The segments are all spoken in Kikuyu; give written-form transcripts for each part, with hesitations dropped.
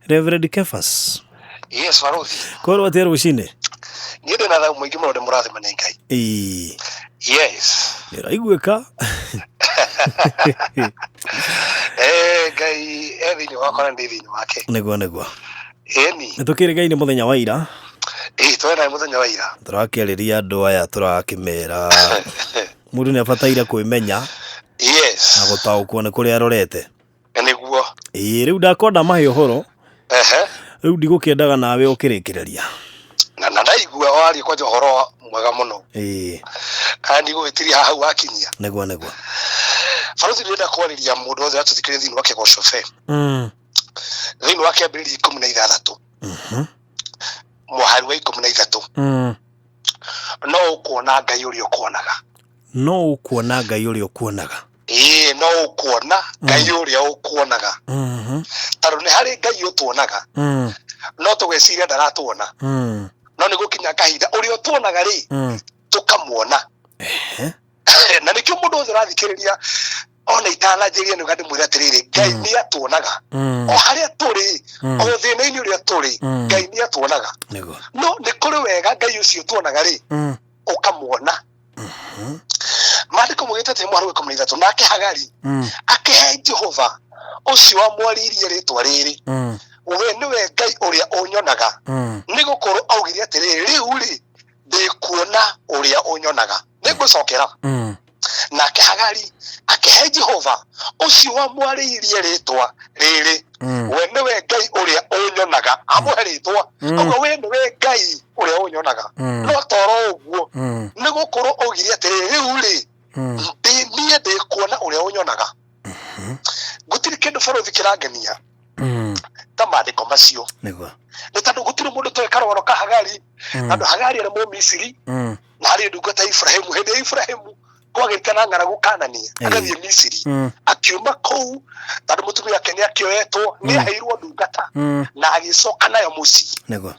Reverend Kefas. Yes, barothi. Korwo atia rũcinĩ? Niĩ ndĩ na thayũ mũingĩ mũno, ndĩ mũrathime nĩ Ngai. Ĩĩ. Yes. Nĩ ũraiguĩka? Ngai e thĩinĩ wakwa na ndĩ thĩinĩ wake. Nĩguo nĩguo. Ĩni. Nĩ tũkĩrĩgaine mũthenya wa ira. Ĩĩ, twena mũthenya wa ira. Tũrakĩarĩria andũ aya tũrakĩmera mũndũ nĩ abataire kwĩmenya Yes. na gũtaũkwo nĩ kũrĩa arorete. Nĩguo. Ĩĩ, rĩu ndakwenda mahe ũhoro. Ehe. Rĩu ndigũkĩendaga nawe ũkĩrĩkĩrĩria. Na ndaigua waria kwanja ũhoro mwega mũno. Ĩĩ. Kana ndigũgĩtiria haha hau wakinyia. Nĩguo nĩguo. Barothi, ndĩrenda kwarĩria mũndũ wothe atũthikĩrĩria thĩinĩ wa Kĩgoco FM. Thĩinĩ wa Kĩambĩrĩria 16. Mũhari wa 13. No ũkuona Ngai ũrĩa ũkuonaga. No ũkuona Ngai ũrĩa ũkuonaga. Ĩĩ, no ũkuona Ngai ũrĩa ũkuonaga. Tondũ nĩ harĩ Ngai ũtuonaga. No tũgeciria ndaratuona. No nĩ gũkinya kahinda ũrĩa ũtuonaga rĩ, tũkamuona. Na nĩkĩo mũndũ wothe ũrathikĩrĩria ona itananjĩria nĩ ndĩmwĩre atĩrĩrĩ, Ngai nĩ atuonaga. O harĩa tũrĩ, o thĩna-inĩ ũrĩa tũrĩ, Ngai nĩ atuonaga. Nĩguo. No nĩ kũrĩ wega Ngai ũcio ũtuonaga rĩ, ũkamuona. Maandĩko maugĩte atĩ mũhari wa 13, nake Hagari akĩhe Jehova ũcio wamwarĩirie rĩtwa rĩrĩ, we nĩwe Ngai ũrĩa ũnyonaga, nĩ gũkorwo augire atĩrĩrĩ, rĩu rĩ, ndĩkuona ũrĩa ũnyonaga. Nĩ ngũcokera. Nake Hagari akĩhe Jehova ũcio wamwarĩirie rĩtwa rĩrĩ, we nĩwe Ngai ũrĩa ũnyonaga. Amũhe rĩtwa. Ũguo we nĩwe Ngai ũrĩa ũnyonaga. No toro ũguo, nĩ gũkorwo augire atĩrĩrĩ, rĩu rĩ, niĩ ndĩkuona ũrĩa ũnyonaga. Gũtirĩ kĩndũ barothi kĩrangenia ta maandĩko macio. Nĩguo. Nĩ tondũ gũtirĩ mũndũ toĩ karũgano ka Hagari. Tondũ Hagari arĩ Mũmisiri na arĩ ndungata ya Ibrahimu. Hĩndĩ ya Ibrahimu kwagĩte na ng'aragu Kanani, agathiĩ Misiri. Akiuma kũu tondũ mũtumia wake nĩ akĩoetwo, nĩ aheirwo ndungata na agĩcoka nayo mũciĩ. Nĩguo.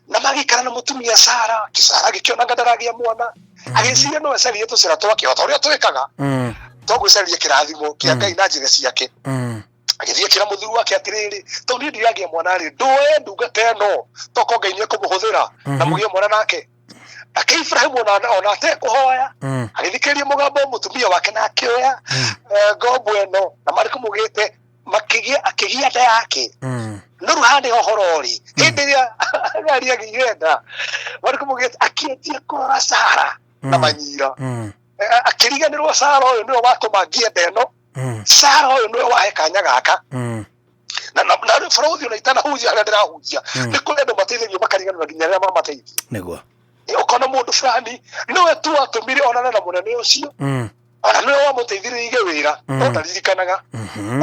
Na magĩikara na mũtumia Sara. Sara agĩkĩona nga ndaragĩa mwana, agĩciria no acarie tũcĩra twake o ta ũrĩa twĩkaga, to gwĩcaria kĩrathimo kĩa Ngai na njĩra ciake. Agĩthiĩ akĩra mũthuri wake atĩrĩrĩ, tondũ niĩ ndiragĩa mwana rĩ, ndũe ndungata ĩno, toko Ngai nĩ ekũmũhũthĩra na mũgĩe mwana nake. Nake Ibrahimu ona atekũhoya agĩthikĩrĩria mũgambo wa mũtumia wake na akĩoya ngombo ĩno, na marĩ kũmũgĩte makĩgĩa akĩgĩa nda yake. No rĩu haha nĩho ũhoro ũrĩ. Hĩndĩ ĩrĩa Hagari agĩire nda, marĩ kũmũgĩte akĩanjia kũrora Sara na manyira. Akĩriganĩrwo Sara ũyũ nĩwe watũma ngĩe nda ĩno. Sara ũyũ nĩwe wahe kanya gaka. Na rĩu barothi, ona itanahunjia harĩa ndĩrahunjia, nĩ kũrĩ andũ mateithagio makariganĩrwo nginya arĩa mamateithia. Nĩguo. Ũkona mũndũ fulani nĩwe tu watũmire onane na mũnene ũcio, ona nĩwe wamũteithĩrĩirie wĩra, no ndaririkanaga.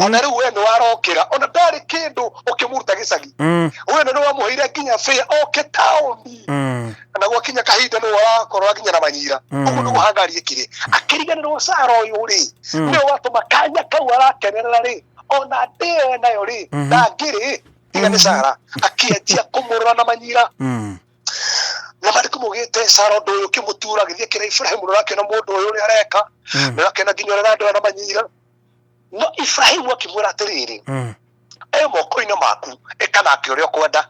Ona rĩu we nĩ warokĩra, ona ndarĩ kĩndũ ũkĩmũruta gĩcagi, we nĩ wamũheire nginya fare oke taũni, na gwakinya kahinda nĩwe ũrakorwo nginya na manyira. Ũguo nĩguo Hagari ekire, akĩriganĩrwo Sara ũyũ rĩ, nĩwe watũma kanya kau arakenerera rĩ, ona ndĩyo nayo rĩ, ndangĩrĩ tiga nĩ Sara. Akĩanjia kũmũrora na manyira. Na marĩ kũmũgĩte Sara ũndũ ũyũ ũkĩmũtura, agĩthiĩ akĩra Ibrahimu, nĩũrakĩona mũndũ ũyũ ũrĩa areka, nĩũrakĩona nginya ũrĩa arandora na manyira. No Ibrahimu akĩmwĩra atĩrĩrĩ, e moko-inĩ maku, ĩka nake ũrĩa ũkwenda.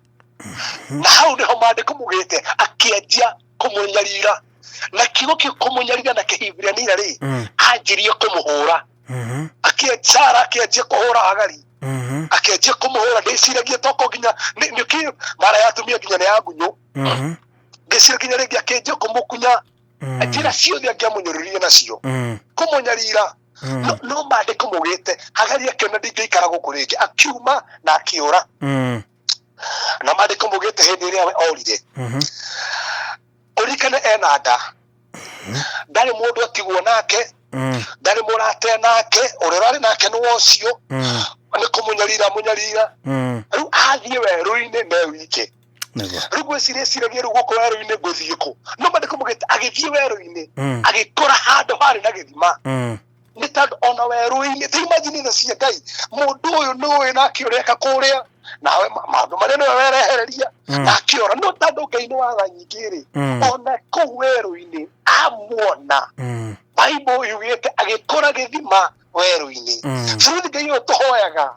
Na hau nĩho maandĩko mugĩte akĩanjia kũmũnyarira, na kiugo kĩu kũmũnyarira na Kĩhibirania rĩ, anjirie kũmũhũra. Sara akĩanjia kũhũra Hagari, akĩanjia kũmũhũra. Ndĩciragia toko nginya nĩkĩ mara ya atumia nginya nĩ ya ngunyũ. Ngĩcira nginya rĩngĩ akĩanjia kũmũkunya, njĩra ciothe angĩamũnyũrũrie nacio, kũmũnyarira. No maandĩko maugĩte Hagari akĩona ndingĩikara gũkũ rĩngĩ, akiuma na akĩũra. Na maandĩko maugĩte hĩndĩ ĩrĩa we orire, ũririkane ena nda, ndarĩ mũndũ atigwo nake, ndarĩ mũrata nake, ũrĩa ũrarĩ nake nĩ ũcio nĩ kũmũnyarira mũnyarira. Rĩu athiĩ werũ-inĩ me wike. Nĩguo. Rĩu ngwĩciria eciragia rĩu gũkũ werũ-inĩ ngũthiĩ kũ? No maandĩko maugĩte agĩthiĩ werũ-inĩ, agĩkora handũ harĩ na gĩthima. Nĩ tondũ ona werũ-inĩ, ta imagine tha cia Ngai, mũndũ ũyũ nĩũĩ nake ũreka kũrĩa nawe maũndũ marĩa nĩwe werehereria na akĩora. No tondũ Ngai nĩ watha nyingĩ rĩ, ona kũu werũ-inĩ amuona. Bible yugĩte agĩkora gĩthima werũ-inĩ. Bũrũri Ngai Ngai ũyũ tũhoyaga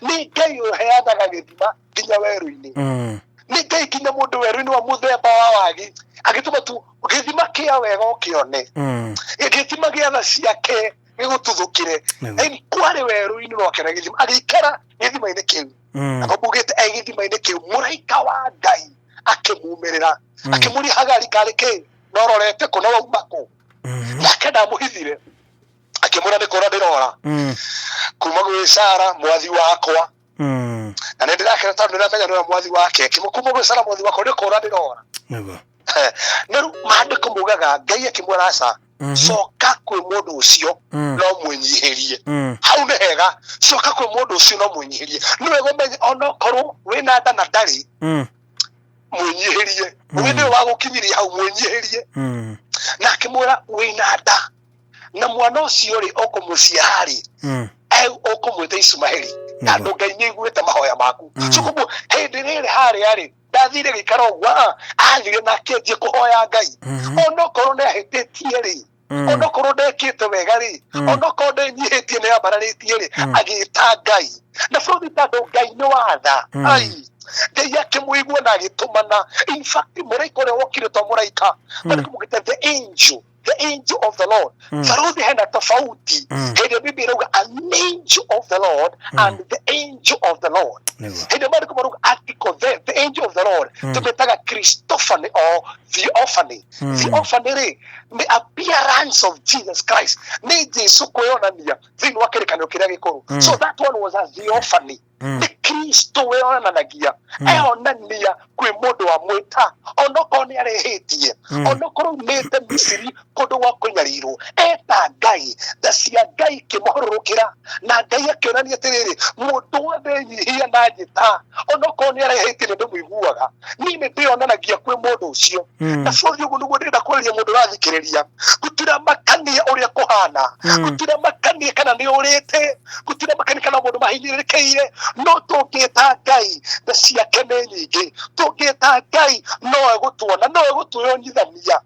nĩ Ngai ũheanaga gĩthima nginya werũ-inĩ. Nĩ Ngai nginya mũndũ werũ-inĩ wa mũthemba wa wagi agĩtũma tu gĩthima kĩa wega ũkĩone, gĩthima gĩa tha ciake gĩgũtuthũkĩre. Nĩguo. Kwarĩ werũ-inĩ rwake na gĩthima, agĩikara gĩthima-inĩ kĩu. Amugĩte e gĩthima-inĩ kĩu mũraika wa Ngai akĩmumĩrĩra, akĩmũria Hagari karĩ kĩ no rorete kũ na wauma kũ? Nake ndamũhithire, akĩmwĩra nĩ kũra ndĩrora kuma gwĩ Sara mwathi wakwa, na nĩ ndĩrakena tondũ nĩndamenya nĩwe mwathi wake. Kuma gwĩ Sara mwathi wakwa nĩ kũra ndĩrora. Nĩguo. Na rĩu maandĩko mugaga Ngai akĩmwĩra aca, coka kwĩ mũndũ ũcio no mwĩnyihĩrie. Hau nĩ hega, coka kwĩ mũndũ ũcio no mwĩnyihĩrie. Nĩ wega ũmenye onokorwo wĩna nda na ndarĩ, mwĩnyihĩrie. We nĩwe wagũkinyirie hau, mwĩnyihĩrie. Na akĩmwĩra wĩna nda na mwana ũcio rĩ ũkũmũciara rĩ, ũkũmwĩta Isumaheli, tondũ Ngai nĩ aiguĩte mahoya maku. So koguo hĩndĩ rĩrĩ harĩa rĩ ndathire gĩikara ũguo, athire na akĩanjia kũhoya Ngai. Onokorwo nĩ ahĩtĩtie rĩ, onokorwo ndekĩte wega rĩ, onokorwo ndenyihĩtie nĩ ambararĩtie rĩ, agĩta Ngai na bũrũri, tondũ Ngai nĩ watha. Ai, Ngai akĩmũigua na agĩtũmana. In fact, mũraika ũrĩa wokire to mũraika, marĩkũmũgĩte the angel, the angel of the Lord. Baruthi hena tofauti hĩndĩ ĩrĩa Biblia ĩrauga an angel of the Lord and the angel of the Lord. Nĩguo. Hĩndĩ ĩrĩa maandĩko marauga article the angel of the Lord, tũmĩtaga Christophany or theophany. Theophany rĩ nĩ appearance of Jesus Christ, nĩ Jesu kwĩonania thĩinĩ wa kĩrĩkanĩro kĩrĩa gĩkũrũ. So that one was a theophany. Nĩ Kristo wĩonanagia, eonania kwĩ mũndũ wa mwĩta onokorwo nĩ arehĩtie, onokorwo umĩte Misiri kũndũ gwa kũnyarirwo, eta Ngai, tha cia Ngai ikĩmũhũrũrũkĩra na Ngai akĩonania atĩrĩrĩ, mũndũ wothe enyihia na njĩta onokorwo nĩ arehĩtie nĩ ndĩmũiguaga, niĩ nĩ ndĩonanagia kwĩ mũndũ ũcio. Na bũrũri ũguo nĩguo ndĩrenda kwarĩria mũndũ ũrathikĩrĩria. Gũtiramakania ũrĩa kũhana, gũtiramakania kana nĩ ũrĩte, gũtiramakania kana mũndũ mahinyĩrĩrĩkĩire, no tũngĩta Ngai tha ciake nĩ nyingĩ. Tũngĩta Ngai no egũtuona, no egũtwĩyonithania.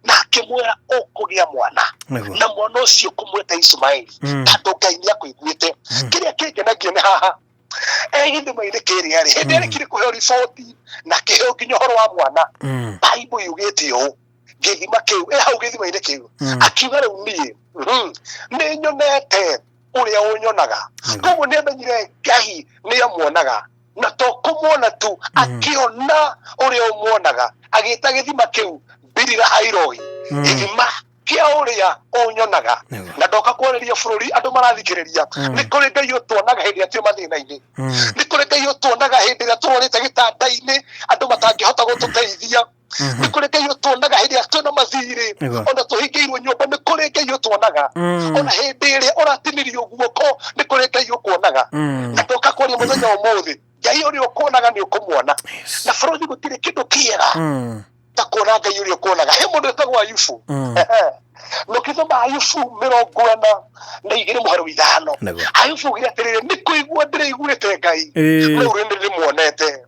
Na akĩmwĩra ũkũgĩa mwana, Nĩguo. na mwana ũcio kũmwĩta Ismaeli, tondũ Ngai nĩ akũiguĩte. Kĩrĩa kĩngenagia nĩ haha gĩthima-inĩ kĩrĩa rĩ, hĩndĩ ĩrĩa kĩrĩ kũheo riboti na kĩheo nginya ũhoro wa mwana, Bible yugĩte ũũ, gĩthima kĩu hau gĩthima-inĩ kĩu, akiuga rĩu niĩ nĩ nyonete ũrĩa ũnyonaga. Koguo nĩ amenyire Ngai nĩ amuonaga, na to kũmuona tu, akĩona ũrĩa ũmuonaga, agĩta gĩthima kĩu Birira Hairoi, gĩthima kĩa ũrĩa ũnyonaga. Nĩguo. Na ndoka kwarĩria bũrũri andũ marathikĩrĩria, nĩ kũrĩ Ngai ũtuonaga hĩndĩ ĩrĩa twĩ mathĩna-inĩ, nĩ kũrĩ Ngai ũtuonaga hĩndĩ ĩrĩa tũrwarĩte gĩtanda-inĩ andũ matangĩhota gũtũteithia, nĩ kũrĩ Ngai ũtuonaga hĩndĩ ĩrĩa twĩna mathirĩ, ona tũhingĩirwo nyũmba, nĩ kũrĩ Ngai ũtuonaga. Ona hĩndĩ ĩrĩa ũratinirio guoko, nĩ kũrĩ Ngai ũkuonaga. Na ndoka kwaria mũthenya wa ũmũthĩ, Ngai ũrĩa ũkuonaga nĩ ũkũmuona. Na bũrũri gũtirĩ kĩndũ kĩega ta kuona Ngai ũrĩa ũkuonaga. He mũndũ wĩtagwo Ayubu, na ũkĩthoma Ayubu 42 mũhari wa 5, Nĩguo. Ayubu augire atĩrĩrĩ, nĩ kũigua ndĩraiguĩte Ngai, no rĩu nĩ ndĩmuonete.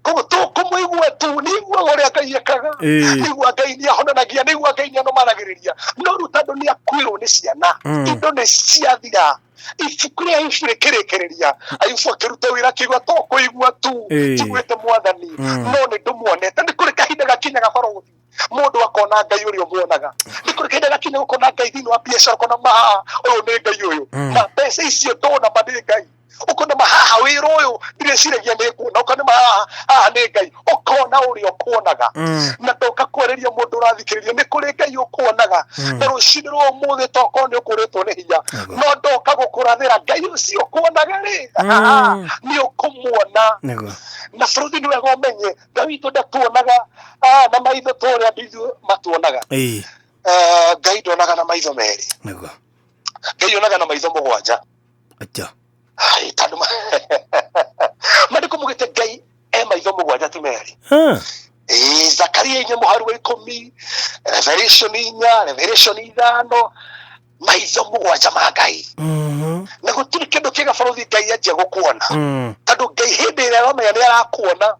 Koguo tũkũmũigua tu, nĩ iguaga ũrĩa Ngai ekaga, nĩ igua Ngai nĩ ahonanagia, nĩ igua Ngai nĩ anomanagĩrĩria, no rĩu tondũ nĩ akuĩrwo nĩ ciana, indo nĩ ciathira. Ibuku rĩa Ayubu rĩkĩrĩkĩrĩria Ayubu akĩruta wĩra akĩigua to kũigua tu njiguĩte Mwathani, no nĩ ndĩmuonete. Nĩ kũrĩ kahinda gakinyaga barũthi mũndũ akona Ngai ũrĩa ũmuonaga. Nĩ kũrĩ kahinda gakinyaga ũkona Ngai thĩinĩ wa biacara, ũkona ma ũyũ nĩ Ngai ũyũ, na mbeca icio ndona ma nĩ Ngai, ũkona ma haha wĩra ũyũ ndirĩciragia nĩ nguona, ũkona ma haha haha nĩ Ngai, ũkona ũrĩa ũkuonaga. Na ndoka kwarĩria mũndũ ũrathikĩrĩria, nĩ kũrĩ Ngai ũkuonaga. Na rũcinĩ rwa ũmũthĩ tokorwo nĩ ũkũrĩtwo nĩ hinya, no ndoka gũkũrathĩra Ngai ũcio ũkuonaga rĩ, nĩ ũkũmuona. Nĩguo. Na bũrũri nĩ wega ũmenye Ngai witũ ndatuonaga na maitho ta ũrĩa andũ ithuĩ matuonaga. Ngai ndonaga na maitho merĩ. Nĩguo. Ngai onaga na maitho 7. Acha. Ai, tondũ maandĩko mugĩte Ngai e maitho 7 ti merĩ. Zakaria 4 mũhari wa 10, Revelation 4, Revelation 5, maitho 7 ma Ngai. Na gũtirĩ kĩndũ kĩega bũrũri Ngai anjia gũkuona. Tondũ Ngai hĩndĩ ĩrĩa aramenya nĩ arakuona,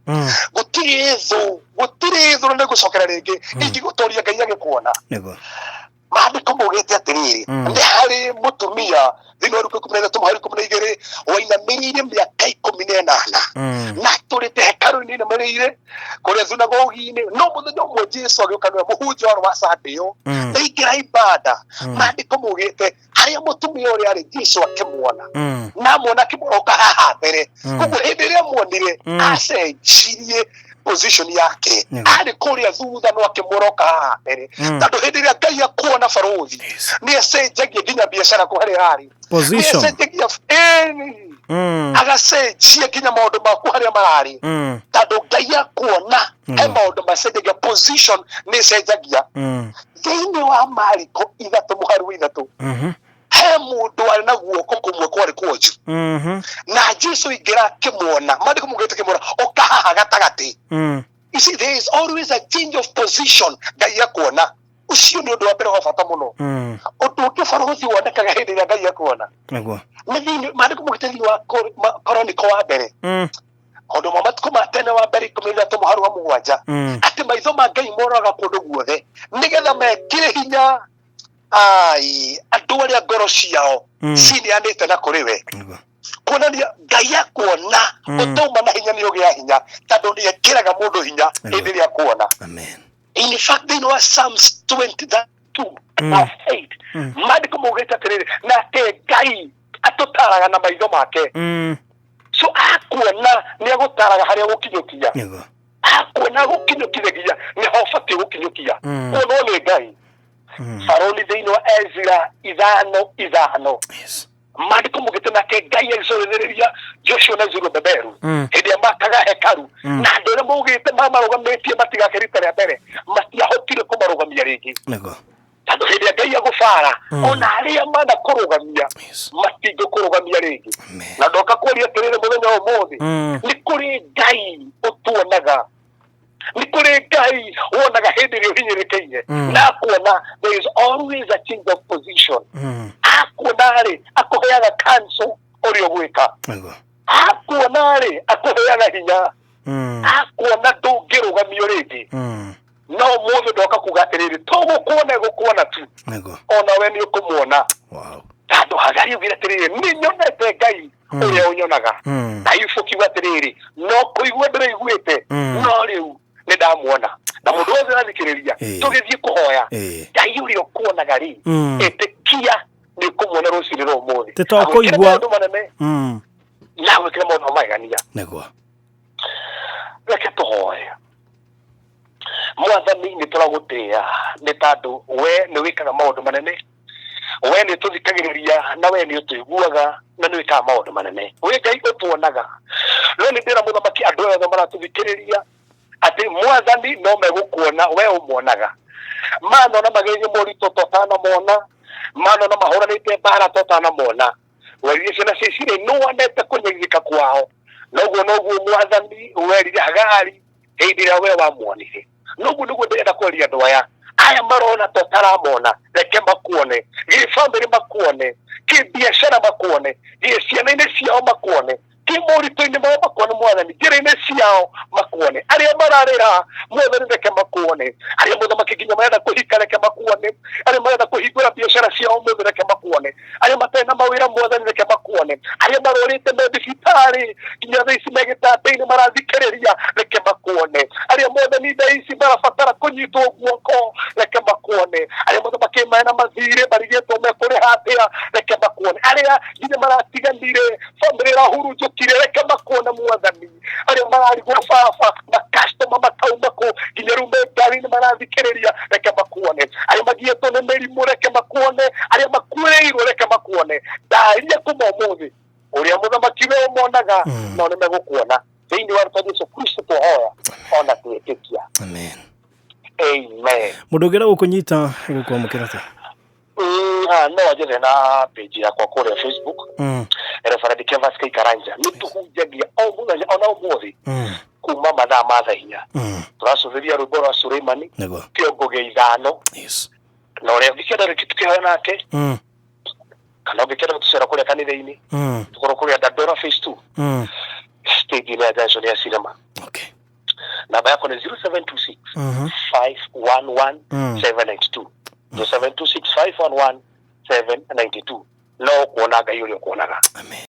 gũtirĩ thũ, gũtirĩ thũ na nĩngũcokera rĩngĩ, ingĩgũtoria Ngai agĩkuona. Nĩguo. Maandĩko maugĩte atĩrĩrĩ, nĩ harĩ mũtumia thĩinĩ wa Luka 13 mũhari 12 wainamĩrĩire mĩaka 18 na atũrĩte hekarũ-inĩ inamĩrĩire kũrĩa thunagogi-inĩ. No mũthenya ũmwe Jesu agĩũka, nĩwe mũhunjia warĩ wa Sunday ĩyo, ndaingĩra ibada. Maandĩko maugĩte harĩa mũtumia ũrĩa arĩ, Jesu akĩmuona, na amwona akĩmũroka haha mbere. Koguo hĩndĩ ĩrĩa amuonire, acenjirie position yake. Arĩ kũrĩa thutha, no akĩmũroka haha mbere, tondũ hĩndĩ ĩrĩa Ngai akuona, barũthi, nĩ acenjagia nginya biacara kũ harĩa arĩ. Nĩ Position. acenjagia, ĩni, agacenjia nginya maũndũ maku harĩa mararĩ, tondũ Ngai akuona he maũndũ macenjagia, position nĩ ĩcenjagia. Thĩinĩ wa Mariko 3 mũhari wa 3, he mũndũ warĩ na guoko kũmwe kwarĩ kuonju, na Jesu ingĩra akĩmuona. Maandĩko maugĩte kĩmuona, ũka haha gatagatĩ. You see, there is always a change of position Ngai akuona. Ũcio nĩ ũndũ wa mbere wa bata mũno. Ũndũ ũngĩ, barũthi, wonekaga hĩndĩ ĩrĩa Ngai akuona nĩ thĩinĩ, maandĩko maugĩte thĩinĩ wa Koroniko wa mbere, maũndũ ma matukũ ma tene wa mbere 13 mũhari wa 7, atĩ maitho ma Ngai mororaga kũndũ guothe nĩgetha mekĩre hinya ai andũ arĩa ngoro ciao cineanĩte na kũrĩ we. Kuonania Ngai akuona, ũtauma na hinya nĩ ũgĩa hinya, tondũ nĩ ekĩraga mũndũ hinya hĩndĩ ĩrĩa akuona. Amen. In fact, thĩinĩ wa Psalms 22 verse 8, maandĩko maugĩte atĩrĩrĩ, nake Ngai atũtaraga na maitho make. So akuona nĩ agũtaraga harĩa gũkinyũkia. Akuona gũkinyũkithagia nĩho ũbatiĩ gũkinyũkia. Kuonwo nĩ Ngai, barũni, thĩinĩ wa Ezra 5:5, maandĩko maugĩte nake Ngai agĩcorereria Joshua na Zerubabelu hĩndĩ ĩrĩa makaga hekaru, na andũ arĩa maugĩte mamarũgamĩtie matigake rita rĩa mbere matiahotire kũmarũgamia rĩngĩ, tondũ hĩndĩ ĩrĩa Ngai agũbara, ona arĩa mana kũrũgamia matingĩkũrũgamia rĩngĩ. Amen. Na ndoka kũria atĩrĩrĩ, mũthenya wa ũmũthĩ, nĩ kũrĩ Ngai ũtuonaga? Nĩ kũrĩ Ngai wonaga hĩndĩ ĩrĩa ũhinyĩrĩkĩire? Na akuona, there is always a change of position. Akuona rĩ, akũheaga counsel ũrĩa ũgwĩka. Akuona rĩ, akũheaga hinya. Akuona ndũngĩrũgamio rĩngĩ. No ũmũthĩ ndoka kuga atĩrĩrĩ, to gũkuona gũkuona tu, ona we nĩ ũkũmuona, tondũ Hagari augire atĩrĩrĩ, nĩ nyonete Ngai ũrĩa ũnyonaga. Ayubu kiuga atĩrĩrĩ, no kũigua ndĩraiguĩte, no rĩu nĩ ndamuona. Na mũndũ wothe ũrathikĩrĩria, tũgĩthiĩ kũhoya, Ngai ũrĩa ũkuonaga rĩ, ĩtĩkia nĩ ũkũmuona rũcinĩ rwa ũmũthĩ. Ti to Agwĩkĩre kũigua. maũndũ manene na agwĩkĩre maũndũ ma magegania. Reke tũhoe. Mwathani, nĩ tũragũtĩĩa nĩ tondũ we nĩ wĩkaga maũndũ manene, we nĩ ũtũthikagĩrĩria, na we nĩ ũtũiguaga, na nĩ wĩkaga maũndũ manene. Wĩ Ngai ũtuonaga. No nĩ ndĩra mũthamaki andũ aya othe maratũthikĩrĩria atĩ Mwathani no megũkuona we ũmonaga. Manona magerio moritũ totanamona, manona mahũranĩte mbara totanamona. Werire ciana cia Isiraeli nĩ wonete kũnyarirĩka kwao. Noguo noguo Mwathani werire Hagari hĩndĩ ĩrĩa we wamuonire. Noguo nĩguo ndĩrenda kwaria andũ aya aya marona totaramona, reke makuone, gĩbamĩrĩ makuone, kĩbiacara makuone, gĩciana-inĩ ciao makuone, kĩmoritũ-inĩ mao makuone, Mwathani, njĩra-inĩ ciao makuone, arĩa mararĩra, Mwathani, reke makuone, arĩa mũthamaki nginya marenda kũhika, reke makuone, arĩa marenda kũhingũra biacara ciao mũthĩ, reke makuone, arĩa matarĩ na mawĩra, Mwathani, reke makuone, arĩa marwarĩte me thibitarĩ nginya thaa ici me gĩtanda-inĩ marathikĩrĩria, reke makuone, arĩa, Mwathani, thaa ici marabatara kũnyitwo guoko, reke makuone, arĩa mũthamaki mena mathirĩ marigĩtwo mekũrĩha atĩa, reke makuone, arĩa nginya maratiganire, bamĩrĩ ĩrahurunjũkire, reke makuone, Mwathani, arĩa mararigwo baba makastoma makauma kũ, nginya rĩu me ngari-inĩ marathikĩrĩria, reke makuone, arĩa magiĩtwo nĩ mĩrimũ, reke makuone, arĩa makuĩrĩirwo, reke makuone. Ndaria kuma ũmũthĩ ũrĩa mũthamaki we ũmonaga, no nĩ megũkuona. Thĩinĩ wa rĩtwa Jesu Kristo twahoya ona twĩtĩkia. Amen. Amen. Mũndũ ũngĩenda gũkũnyita, gũkwamũkĩra atĩa? No anjethe na page yakwa kũrĩa Facebook, Reverend Kevas K Karanja. Nĩ tũhunjagia o mũthenya ona ũmũthĩ kuma mathaa ma thaa 4. Tũracũthĩria rwĩmbo rwa Suleimani, kĩongo gĩa 5. Na ũrĩa ũngĩkĩenda rĩngĩ tũkĩhoya nake, kana ũngĩkĩenda gũtũcera kũrĩa kanitha-inĩ, tũkorwo kũrĩa Dandora Phase 2, stage-inĩ ya junction ya cinema. Namba yakwa nĩ 0726 511 792. 0726511792 no kuona Ngai ũrĩa ũkuonaga. Amen.